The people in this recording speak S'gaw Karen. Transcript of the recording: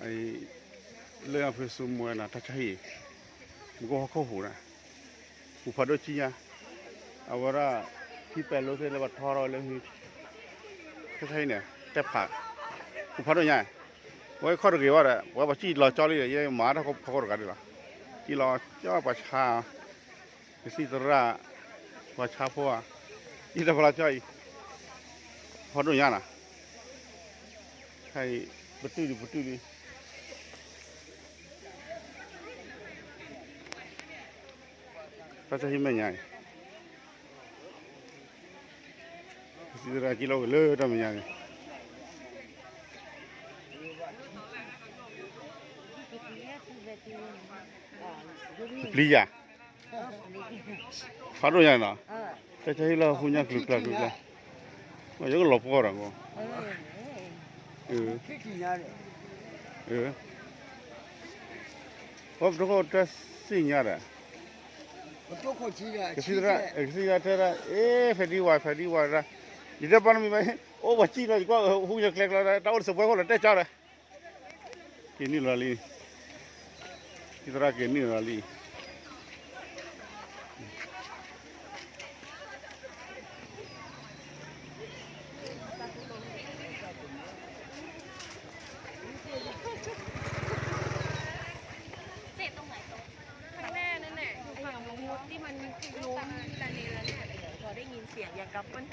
လၢအဖုစူမွဲနၤ တၢ်ဆါဟံၣ် မူကီၢ်ဟီၣ်ခိၣ်ဟူးနၤ ပူၤဖးဒိၣ်ကံညါ အဝဲဒၣ် ဖံပဲၤလိသ့ၣ်လၢပှၤထီထီၣ်ဝဲလၢ တၢ်ဆါဟံၣ်န့ၣ် တဲဖး ပူၤဖးဒိၣ်ညါ ဝဲခီၣ်တဂ့ၤဘၣ်ဒီး ပှၤပှၤစံၣ်လီၤကၠီလံဒီး ယဲမၤတၢ်ဖီခိၣ်တဂၤဒ်လီၤ စံၣ်လီၤကၠီပှၤဆါ ကသံၣ်သရၣ် ပှၤဆါဖိဧါ ယတၢ်ဖီလာ်ကၠီအံၤ ဖးဒိၣ်ညါနၤ ခဲအံၤ ပတုာ်ဒံးပတုာ်ဒံး တၢ်ဆါဟံၣ်မဲာ်ညါအံၤ ကသံၣ်သရၣ်ကံလီၤဝဲလၢတၢ်မဲာ်ညါန့ၣ် ပျံၤယၤ ဖးဒိၣ်ညါနီၤ တၢ်ဆါဟံၣ်လၢဟူညါကျူကျါကျူကျါ ယကလီၤပှီၢ်ဒီး ပှၤပဒိၣ်ခိၣ်တၢ်စံၣ်ညါဒီး ကသံၣ်သရၣ် ကသံၣ်သရၣ်တဲဒၣ် အ့ ဖဲဒံဝါ ဖဲဒံဝါဒၣ် ယတဲပှၤနမံၤဘၣ် အိၣ်ပှၤစံၣ်လီၤ ယကွၢ်ဟူညါကျဲကျါ တၢ်အိၣ်တစဲးပှဲၤဃိလီၤ တဲကၠီဒီး က့ၤနုာ်လီၤလံ သံၣ်သရၣ်က့ၤနုာ်လီၤလံ ข้างหน้านั่นแหละ อยู่ฝั่งนู้นที่มันล้มระเนระนาดอะ พอได้ยินเสียงอย่างกับมัน